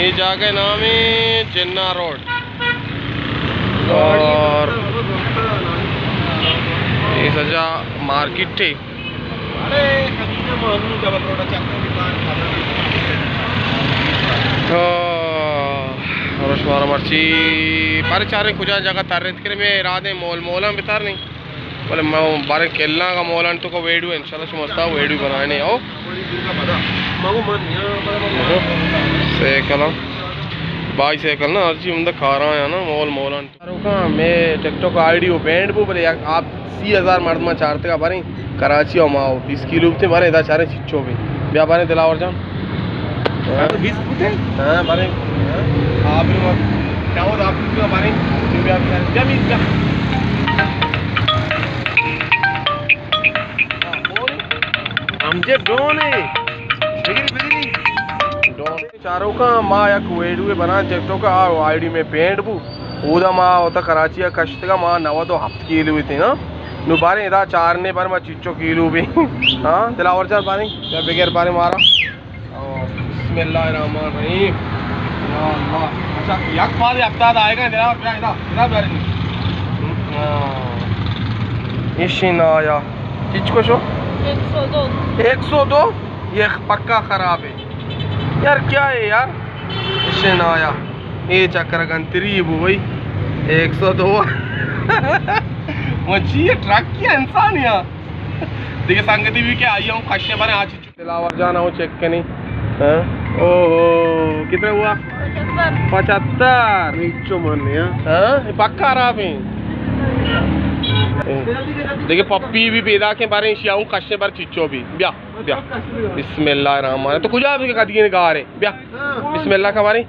اے جاگہ ءِ نام اِنت جناح روڈ اور اے سجا مارکیٹ اِنت۔ او، اور شمارا مرچی بارے چاریں کجا جاگہ تر اِنت کہ مئے ارادہ اِنت مول مولاں بتاریں۔ بلے ما باریں کلاں کا مولان تو کا ویڈیو انشاءاللہ شما استا ویڈیو بنانے او۔ سائیکل، بائی سائیکل نا، ہرچی ہمدا کاراں یا نا، مول مولان۔ میں ٹک ٹاک آئی ڈی او بینڈ بو، بلے یک آپ سی ہزار مردماں چارتگا باریں کراچی او ما او بیس کلو بتے باریں ادا چاریں چچو بی۔ بیا باریں دلاور جان۔ بیس بوتے؟ ہاں، باریں۔ ہاں، آپ نے مت-، کیا ہو، آپ نے باریں؟ بیا، بیا، بیا، بیا، بیا۔ ہم جے ڈون ہے۔ بگری، بگری۔ ڈون۔ چاروکاں ما یک ویڈیو بنا ٹک ٹاک آ آئی ڈی میں پینٹ بو۔ اودا ما ہوتا کراچی آ کشتگا ما نود و ہفت کیلو بیتے نا۔ نو باریں ادا چارنے بار ما چچو کیلو بی۔ ہاں، دلاور جان باریں، یا بغیر باریں مارا۔ او، بسم اللہ الرحمن الرحیم۔ یا اللہ۔ اچھا، یک پاد ہفتاد آئے گا، ذرا، ذرا، ذرا، ذرا۔ ہاں۔ ایشی نہ آیا۔ چچ کو شو؟ ایک سو دو۔ ایک سو دو؟ یہ پکا خراب ہے۔ یار، کیا ہے یار؟ ایشی نہ آیا۔ اے چکر گنتری بو بھائی۔ ایک سو دو۔ وہ چی ہے، ٹرک کی انسان یا؟ دیکھے سنگتی بھی کہ آئی ہوں کشتے بارے آج۔ دلاور جان آؤ چیک کنی۔ ہاں؟ اوہو، کتنا ہوا؟ پچہتر۔ پچہتر۔ نیچو من نے، ہاں؟ ہاں؟ یہ پکا خراب ہے۔ دیکھے پپی بھی پیدا کے بارے شیاؤں کشتے بار چچو بھی۔ بیا، بیا۔ بسم اللہ الرحمن الرحیم۔ تو کجا بھی کدی نے گارے؟ بیا۔ بسم اللہ کا بارے۔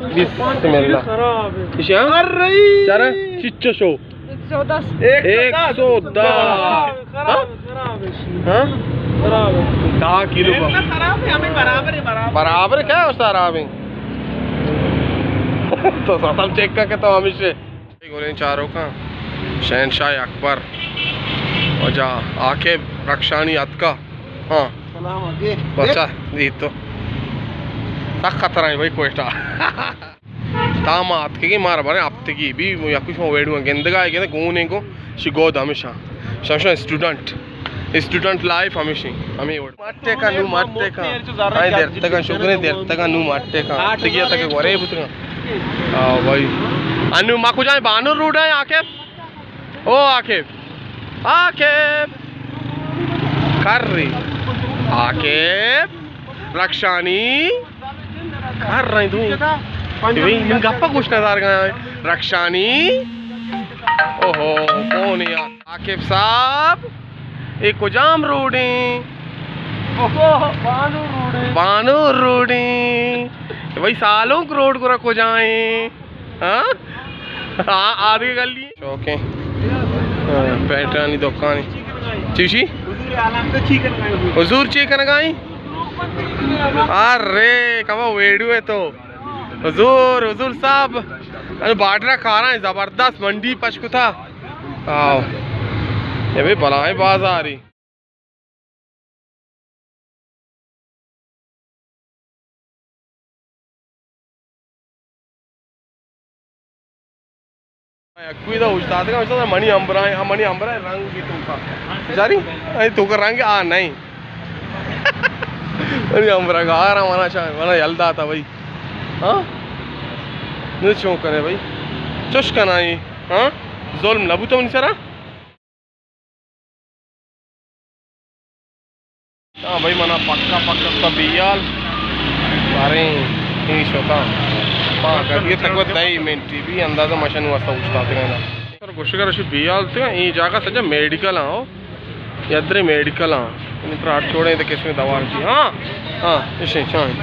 بسم اللہ۔ خراب ہے۔ ایشی ہاں؟ ارے۔ چارا چچو شو۔ ایک سو دس۔ ایک سو دس۔ خراب ہے، خراب ہے، خراب ہے۔ ہاں؟ خراب ہے۔ دہ کلو۔ خراب ہے، ہمیں برابر ہے، برابر۔ برابر کیا ہے، اس خراب ہے؟ تو ستم چیک کر کے تو ہمیشہ۔ گولیں چاروکاں، شہنشاہ اکبر، واجہ عاقب رخشانی اتکا۔ ہاں۔ سلام آگے۔ بچا، جی تو۔ سک خطرہ ہے بھائی کوئٹہ۔ تا ما اتکگیں مارا باریں ہپتگی بی، یکو شما ویڈیو گندگا ہے، گندے گون انگو، شی گود ہمیشہ۔ شمشا اسٹوڈنٹ، اسٹوڈنٹ لائف ہمیشہ، ہمیں وڑ۔ مٹے کا نو مٹے کا۔ آئی درتگا شکریں درتگا نو مٹے کا۔ ہپتگی تک ورے بوتگا۔ آ بھائی۔ انو ما کجا بانو روڈ ہے عاقب؟ او عاقب۔ عاقب۔ کر رہی۔ عاقب۔ رخشانی۔ کر رہی تو۔ بھئی، من گپا گوش نہ دار گا۔ رخشانی۔ اوہو، کون ہے یار؟ عاقب صاحب، اے کجام روڈ ہیں؟ اوہو، بانو روڈ ہیں۔ بانو روڈ ہیں۔ بھئی، سالونک روڈ گرا کجا ہیں؟ ہاں؟ ہاں، آدھے گلی۔ شوقیں۔ ہاں، پیٹرانی دکانی۔ چیشی؟ حضور چی کنگائی؟ ارے، کما ویڈیو ہے تو۔ حضور، حضور صاحب۔ ارے بارڈر کاراں زبردست منڈی پش کتا۔ آؤ۔ یہ بھی بلائیں بازاری۔ یکوئی دا اوشتاتگا، اوشتاتگا، منی امبرا، منی امبرا رنگ کی توکا۔ جاری؟ اے توکا رنگ آ نہیں۔ منی امبرا گارا منا چا، منا یل داتا بھائی۔ ہاں؟ نو چون کنے بھائی؟ چوش کنائی؟ ہاں؟ ظلم نہ بوتا منی سرا؟ ہاں بھائی، منا پکا پکا تا بیال۔ باریں، اے شتا۔ ما گدی تک دہ منٹی بی، اندازہ مشن واسطہ اوشتاتگا نا۔ سر گوشگا رشی بیال تگا، اے جاگہ سجا میڈیکل ہاں، ہو۔ یدرے میڈیکل ہاں۔ ان پر آٹھ چھوڑے تو کس میں دوا کی۔ ہاں، ہاں، اسے چاہیں۔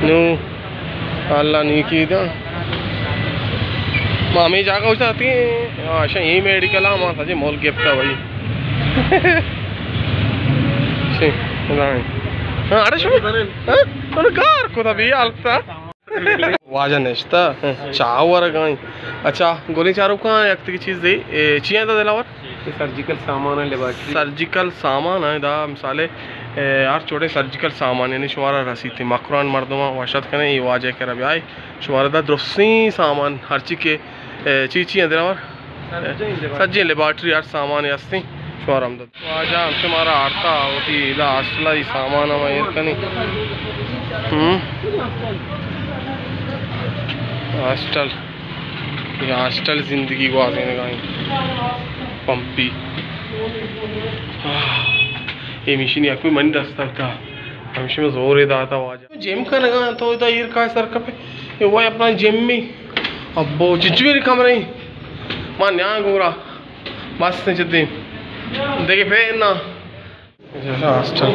نو۔ اللہ نیکی دا۔ ما ہمیں جاگہ اوشتاتی ہیں۔ ہاں، اچھا، یہ میڈیکل ہاں، ما سجے مول گپتا بھائی۔ شی، راہیں۔ ہاں، اڑے شو؟ ہاں؟ انہوں کار کو تھا بھی حالت تھا۔ واجہ نشتا، ہاں، چاہ ورگائیں۔ اچھا، گولیں چاروکاں، یک تکی چیز دے، اے، چی ہیں دا دلاور؟ یہ سرجیکل سامان ہے، لیبارٹری۔ سرجیکل سامان ہے دا، مثالے، اے، ہر چوڑیں سرجیکل سامان، یعنی شمارا رسیت مکران مردماں وش اتک کنیں، اے واجہ کرا بیائے، شمارا دا درستیں سامان، ہرچی کہ، اے، چی چی اندر آور؟ سجیں لیبارٹری۔ سجیں لیبارٹری ہر سامان ہستیں، شمارا ہم داد۔ واجہ ہم شمارا آرتا، وتی ادا ہاسٹل ای سامان ہم ایر کنی۔ ہم۔ ہاسٹل۔ اے ہاسٹل زندگی گوازینگا ایں۔ پمپی۔ آہ۔ اے مشین یکوئی منی دستا بوتا۔ ہمیشی من زورے داتا واجہ۔ جم کنگا تو ادا ایر کائے سر کپے۔ اے وای اپنا جم می۔ ابو چچوی کمرے۔ ما نیاں گورا۔ بس چدی۔ دیکھے پھر نا۔ اچھا، ہاسٹل۔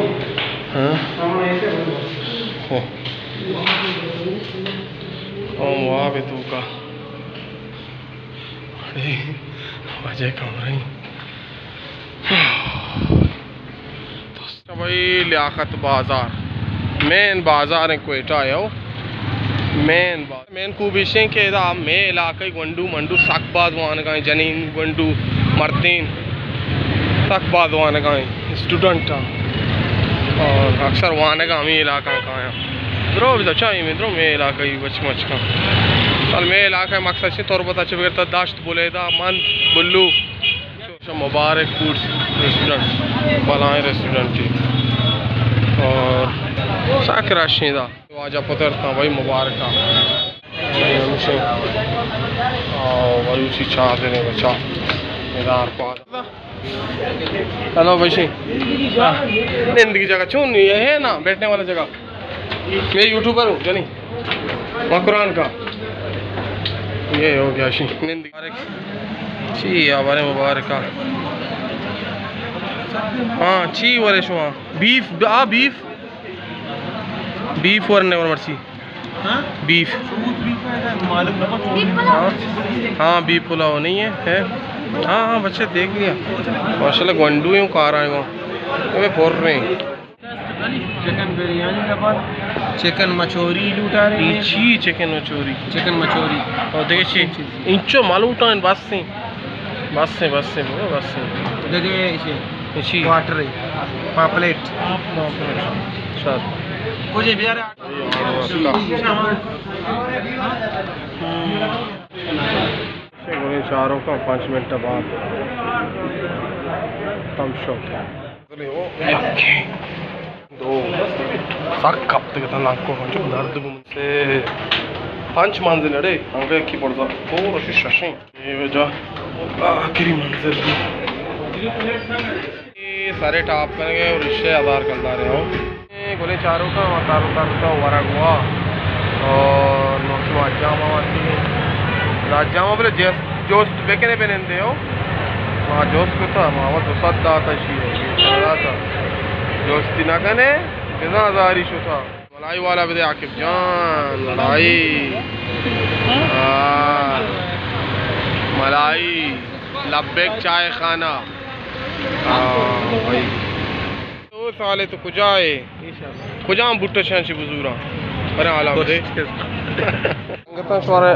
ہاں۔ ہاں۔ او واب تو کا۔ اڑے، واجہ کمرہ۔ بھائی، لیاقت بازار۔ مین بازار ایں کوئٹہ ءِ، او۔ مین بازار۔ مین خوبی ایش ایں کہ ادا مئے علاقہ ءِ گونڈو منڈو سک باز وانگا ایں، جنین گونڈو مردین سک باز وانگا ایں، اسٹوڈنٹ آں۔ اور اکثر وانگا ہمے علاقہ کایاں۔ درو بزاں چاہی میں درو مئے علاقہ ءِ بچ مچ کن۔ سال مئے علاقہ ءِ مقصد چہ تربت ءَ چہ بگر تا داشت بلیدہ مند بلو۔ مبارک فوڈز ریسٹورنٹ، بلاہیں ریسٹورنٹے۔ اور سک رش ایں دا۔ واجہ پتر تاں بھائی مبارک آں۔ ہمشیں۔ آ، بلوچی چادریں بچا۔ ادار پاد۔ ہلو بشی۔ نندگی جگہ چون نہیں ہے نا، بیٹھنے والا جگہ۔ میں یوٹیوبر ہوں، جنی۔ مکران کا۔ یہ ہو گیا شی۔ نندگی۔ چی آ بارے مبارک آ۔ ہاں، چی ورے شما؟ بیف، آ بیف۔ بیف ورنے ور مرچی۔ ہاں؟ بیف۔ ہاں، ہاں، بیف پلاؤ نہیں ہے، ہے؟ ہاں، ہاں، بچے دیکھ لیا۔ ماشاءاللہ، گونڈو ہیں، کار آئے گا۔ ابے پھر رہے ہیں۔ چکن بریانی ڈبل، چکن مچوری لوٹا رہے ہیں۔ چی چکن مچوری؟ چکن مچوری۔ اور دیکھے چی؟ انچو مالوٹا ہیں، بس ہیں۔ بس ہیں، بس ہیں، بس ہیں۔ دیکھے اسے۔ چی؟ کوارٹر ہے۔ پاپلیٹ۔ پاپلیٹ۔ سر۔ کچھ بیارے۔ گوڑے چاروکاں پنچ منٹ بعد تم شو۔ یکے، دو، سک کپتگ اتاں لانکو، انچو درد بو۔ سے، پنچ منزل اڑے، انگے کی برزا، تو رشی ششیں۔ اے وجہ آخری منزل۔ اے سارے ٹاپ کنگے اور رشے ہزار کلدار ہے ہو۔ اے گلیں چاروکاں، ما تارو تارو تا ورگ وا۔ اور نوشی ما جاما واتی۔ دا جاما بلے جس-، جوست بکنے بنندے ہو۔ ما جوست کتا، ما وہ دو سد داتا شی ہے، داتا۔ جوستی نہ کنے، بزاں ہزاری شتا۔ ملائی والا بدے عاقب جان، ملائی۔ ہاں۔ ملائی۔ لبیک چائے خانہ۔ ہاں، بھائی۔ او سالے تو کجا ہے؟ کجام بوٹا شان چی بزوراں؟ برا حالا بدے۔ سنگتاں شوارے،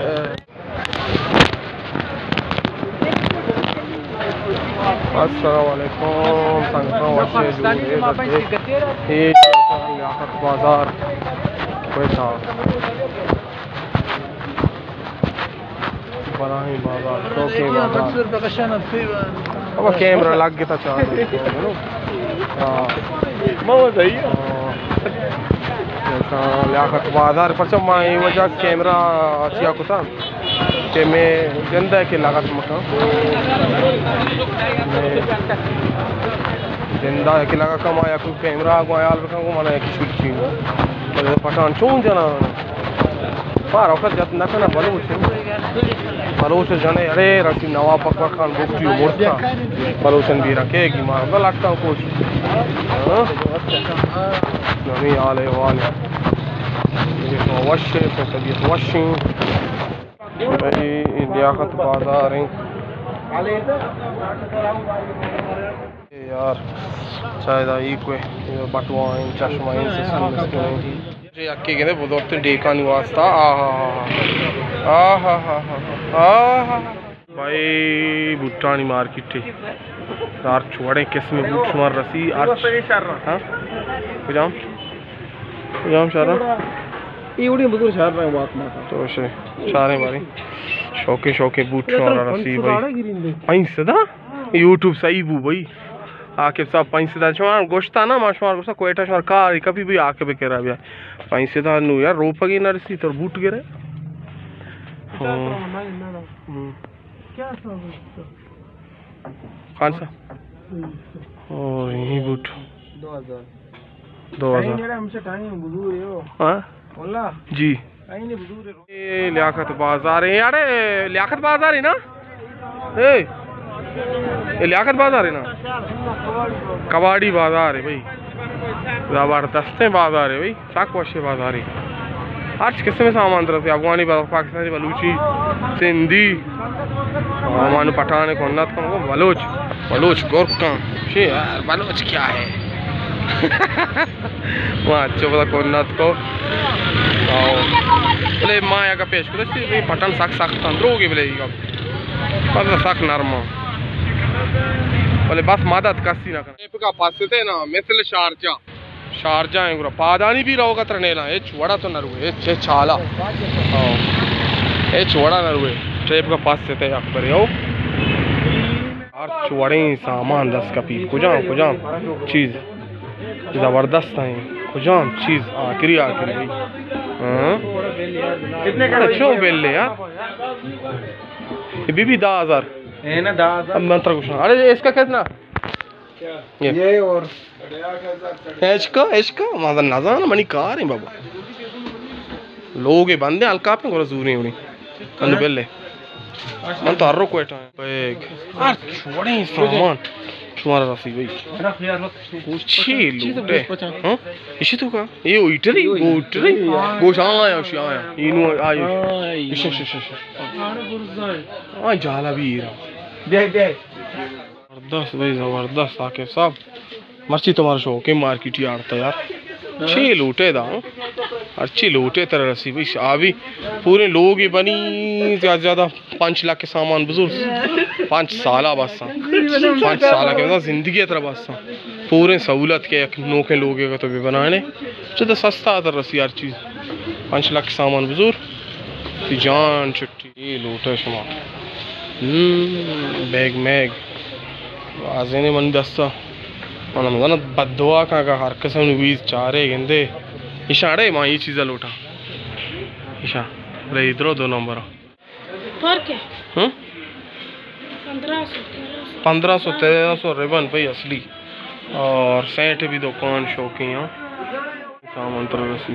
السلام علیکم، سنگتاں وشے جوڑے بچے۔ اے لیاقت بازار کوئٹہ۔ بلاہیں بازار، شوقیں بازار۔ ابا کیمرہ لگ گتا چار۔ ہاں۔ ہاں۔ لیاقت بازار، پرچا ما اے وجہ کیمرہ چیا کتا۔ کہ مئے جندہ کہ لگت مکن۔ مئے جندہ کہ لگت کن، ما یک کیمرہ گوں حیال بکن، گوں منا یک شوٹ چین۔ پٹھان چون جنا؟ پار وقت جت نہ کنا بلوچ۔ بلوچ جنے، ارے رسی نواب اکبر خان بگٹی مرتا۔ بلوچن بیرا کے گی مار لٹا کوش۔ ہاں؟ نمی حال احوال۔ وش، طبیعت وشیں۔ بھئی، اے لیاقت بازار ایں۔ اے یار، چاہے دا ای کوئی، اے بٹوا ایں، چشمہ ایں، سسٹم مسٹم ایں۔ جے یکے گندے بزرگترین ڈیکانی واسطہ، آہا ہا ہا۔ آہا ہا ہا۔ آہا ہا۔ بھئی، بوٹانی مارکیٹ ایں۔ ہرچ وڑیں قسم بوٹ شمار رسی، ہرچ۔ ہاں؟ کجام؟ کجام شہر؟ اے وڑیں بزرگ شہر رہے واک ماتا۔ تو شے چاریں باریں۔ شوقیں شوقیں بوٹ شمار رسی بھائی۔ پنچ سد؟ یوٹیوب صحیح بو بھائی۔ عاقب صاحب پنچ سد شمار گوشتا نا، ما شمار گوشتا کوئٹہ شمار کار کپی بھائی عاقب کرا بیا۔ پنچ سد نو یار روپگی نہ رسی تو بوٹ گرے۔ ہاں۔ ہم۔ خان صاحب۔ اور یہی بوٹ۔ دو ہزار۔ دو ہزار۔ ہاں؟ جی۔ اے لیاقت بازار ہے، اڑے لیاقت بازار ہے نا؟ اے، اے لیاقت بازار ہے نا؟ کباڑی بازار ہے بھائی، زبردستیں بازار ہے بھائی، سک وشیں بازار ہے۔ ہرچ قسم سامان درست ہے، افغانی، بلوچ، پاکستانی، بلوچی، سندھی، ہمانو پٹھان، کنت کن، بلوچ، بلوچ گرکاں، شے یار، بلوچ کیا ہے؟ ما اچھو پدا کنت کو۔ آؤ۔ بلے ما یک پیش کتہ، اے پٹھان سک سخت انت، دروگے بلے ای گپ۔ پدا سک نرم انت۔ بلے بس مدد کسی نہ کنت۔ ٹریفک ءَ پستے نا، مثل شارجہ۔ شارجہ ہیں گڑا پادانی بھی روگا ترا نیلا، ہچ وڑا تو نہ روے، ہچ، ہچ حالا۔ ہاں۔ ہچ وڑا نہ روے۔ ٹریفک ءَ پستے اکبر یو۔ ہرچ وڑیں سامان دست کپی، کجام، کجام چیز زبردست ہیں، کجام چیز آخری، آخری بھائی۔ ہاں۔ اڑے چون بل ہے یار؟ یہ بھی، بھی دہ ہزار۔ ہے نا، دہ ہزار۔ اب من ترا گوشاں۔ اڑے اس کا کتنا؟ یہ۔ یہ اور عشق، عشق، ما نزاناں، منی کار ہیں بابا۔ لوگ بندے الکاپیں گورا زوریں اڑیں۔ من بل ہے۔ من تو ہر رو کوئٹہ ہیں۔ بیگ۔ ہر چھوڑیں سامان۔ شمارا رسی بھائی۔ چی لوٹے؟ ہاں؟ اشی تو کا؟ یہ ایٹری، گوٹری۔ گوش آیا، اشی آیا۔ اینو آیا۔ اشی، اشی، اشی۔ آ جالا بھی ایرا۔ بیا، بیا۔ زبردست بھائی، زبردست عاقب صاحب۔ مرچی تمہارا شوق ہے مارکیٹ یارڈ تا یار۔ چی لوٹے دا، ہاں؟ ہرچی لوٹے ترا رسی بھائی، آ بھی پورے لوگ ہی بنی زیادہ زیادہ پانچ لاکھ کے سامان بزور۔ پانچ سالہ بس ہاں۔ پانچ سالہ کے زندگی ترا بس ہاں۔ پورے سہولت کے یک نوکے لوگے کا تو بھی بنانے۔ چہ تو سستا ترا رسی ہر چیز۔ پانچ لاکھ سامان بزور۔ تی جان چھٹی۔ اے لوٹے شما۔ ہم، بیگ میگ۔ بازینے منی دستا۔ من ہمزانت بددعا کن کہ ہر کس ہم نویز چارے گندے۔ ایشاں اڑے ما یہ چیزا لوٹاں۔ ایشاں۔ رے ادرو دو نمبر۔ پر کے؟ ہم؟ پندرہ سو، تیرہ سو۔ پندرہ سو، تیرہ سو ربن بھائی اصلی۔ اور سیٹ بھی دکان شوقیں ہاں۔ سامان تر رسی۔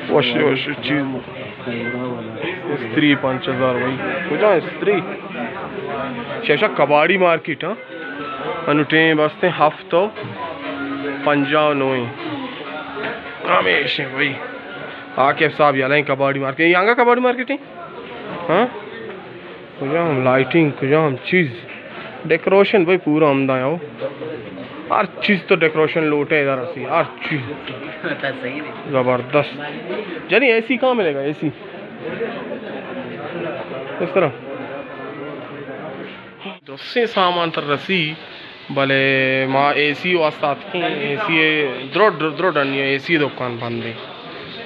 وش وش چیز۔ استری پنچ ہزار بھائی۔ کجا استری؟ شیشہ کباڑی مارکیٹ ہاں۔ انو ٹیم بستے ہفت و پنجاہ و نویں۔ ہمیشہ بھائی۔ عاقب صاحب یلیں کباڑی مارکیٹ۔ یہ آنگا کباڑی مارکیٹ ہیں؟ ہاں؟ کجام لائٹنگ، کجام چیز، ڈیکوریشن بھائی پورا عمدہ ہے ہو۔ ہر چیز تو ڈیکوریشن لوٹے ادھر اسی، ہر چیز۔ زبردست۔ جنی اے سی کہاں ملے گا؟ اے سی اس طرح۔ درسیں سامان تر رسی، بلے ما اے سی واسطہ اتکیں، اے سی دروڈ، دروڈ انی اے سی دکان بندیں۔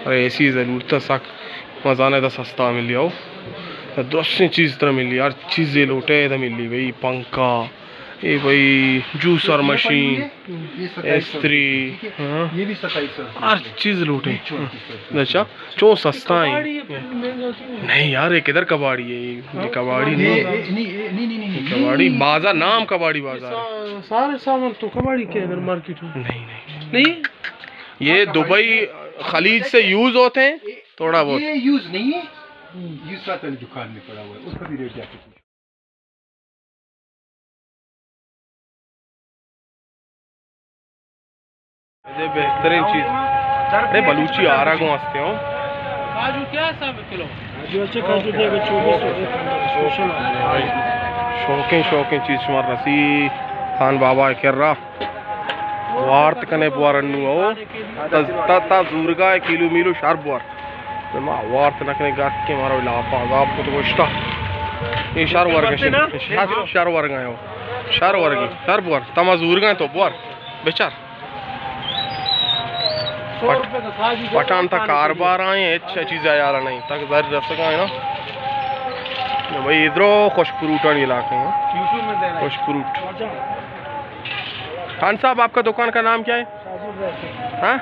ارے اے سی ضرورت ہے سک۔ مزانہ دا سستا ملی او۔ درستیں چیز ترا ملی، ہر چیزے لوٹے دا ملی بھئی، پنکھا، اے بھئی جوسر مشین، استری، ہاں؟ ہر چیز لوٹے۔ اچھا، چون سستا ہیں؟ نہیں یار، یہ کدھر کباڑی ہے؟ یہ کباڑی نہیں۔ کباڑی بازار، نام کباڑی بازار ہے۔ سارے سامان تو کباڑی کے ادھر مارکیٹ میں؟ نہیں، نہیں۔ نہیں؟ یہ دبئی خلیج سے یوز ہوتے ہیں۔ تھوڑا بہت۔ یہ یوز نہیں ہے، یوز رہتا ہے، دکان میں پڑا ہوا ہے، اس کا بھی ریٹ جا کے پوچھو۔ یہ بہترین چیز۔ ارے بلوچی آرا گوں ہستے ہوں۔ کاجو کیا حساب ہے کلو؟ کاجو اچھے، کاجو دے گا چوبیس سو، اسپیشل۔ شوقیں، شوقیں چیز شمار رسی خان بابا کرا۔ وارت کنے بوار انو او۔ تا، تا، تا زورگا کیلو میلو شر بوار۔ ما وارت نکنے گٹ کے مارا لاپا عذاب کو تو گوشتا۔ اے شر ورگ اِنت، شر، شر ورگ اِنت، شر ورگی، شر بور، تما زورگ اِنت تو بور، بچار۔ پٹھان تا کاروبار اِنت، ہچ چیز ءِ حیال نہ اِنت، تک زر رسگ اِنت نا۔ بھائی، ادھر خوش فروٹانی علاقہ اِنت، خوش فروٹ۔ خان صاحب، آپ کا دکان کا نام کیا ہے؟ ہاں؟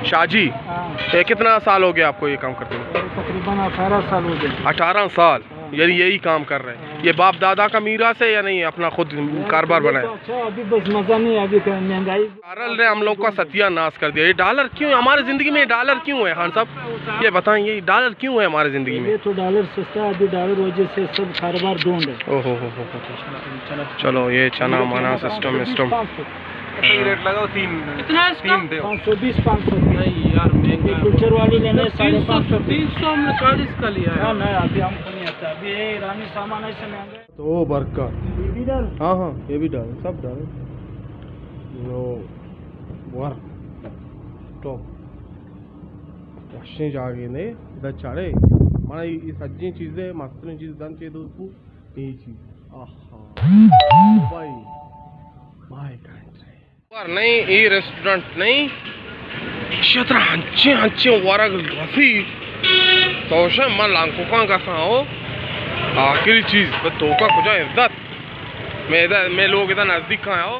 شاہ جی۔ ہاں۔ یہ کتنا سال ہو گیا آپ کو یہ کام کرتے ہوئے؟ تقریباً اٹھارہ سال ہو گئے۔ اٹھارہ سال؟ ہاں۔ یعنی یہی کام کر رہے ہیں؟ ہاں۔ یہ باپ دادا کا میراث ہے یا نہیں، اپنا خود کاروبار بنایا؟ اچھا، ابھی بس مزہ نہیں ہے، ابھی مہنگائی۔ ڈالر نے ہم لوگ کا ستیاناس کر دیا۔ یہ ڈالر کیوں ہے؟ ہمارے زندگی میں یہ ڈالر کیوں ہے، خان صاحب؟ یہ بتائیں، یہ ڈالر کیوں ہے ہمارے زندگی میں؟ یہ تو ڈالر سستا ہے، ابھی ڈالر وجہ سے سب کاروبار ڈاؤن ہے۔ اوہ ہو ہو ہو ہو۔ چلو، یہ چنا منا سسٹم وسٹم۔ اچھا، یہ ریٹ لگاؤ، تین۔ کتنا ہے اس کا؟ تین دے۔ پانچ سو بیس، پانچ سو بیس۔ نہیں یار، مہنگا ہے۔ کلچر والی لینا ہے، ساڑھے پانچ سو۔ تین سو ہم نے چالیس کا لیا ہے۔ نہ، نہ، ابھی ہم کو نہیں آتا، ابھی یہ ایرانی سامان ایسے مہنگا ہے۔ تو برکت۔ یہ بھی ڈال۔ ہاں، ہاں، یہ بھی ڈال، سب ڈال۔ نو، ور، ٹاپ۔ وشیں جاگے نے، ادا چڑھے۔ منا یہ سجیں چیزیں، مستریں چیز دن چے دوست کو، یہ چیز۔ آہا۔ بھائی، مائی کنٹری۔ ور نہیں، یہ ریسٹورنٹ نہیں۔ شتر ہنچیں، ہنچیں ورگ رسی۔ تو شے من لانکوکاں گساں ہو۔ آخری چیز، بس توکا کجا عزت۔ میں ادا، میں لوگ ادا نزدیک آیا ہو۔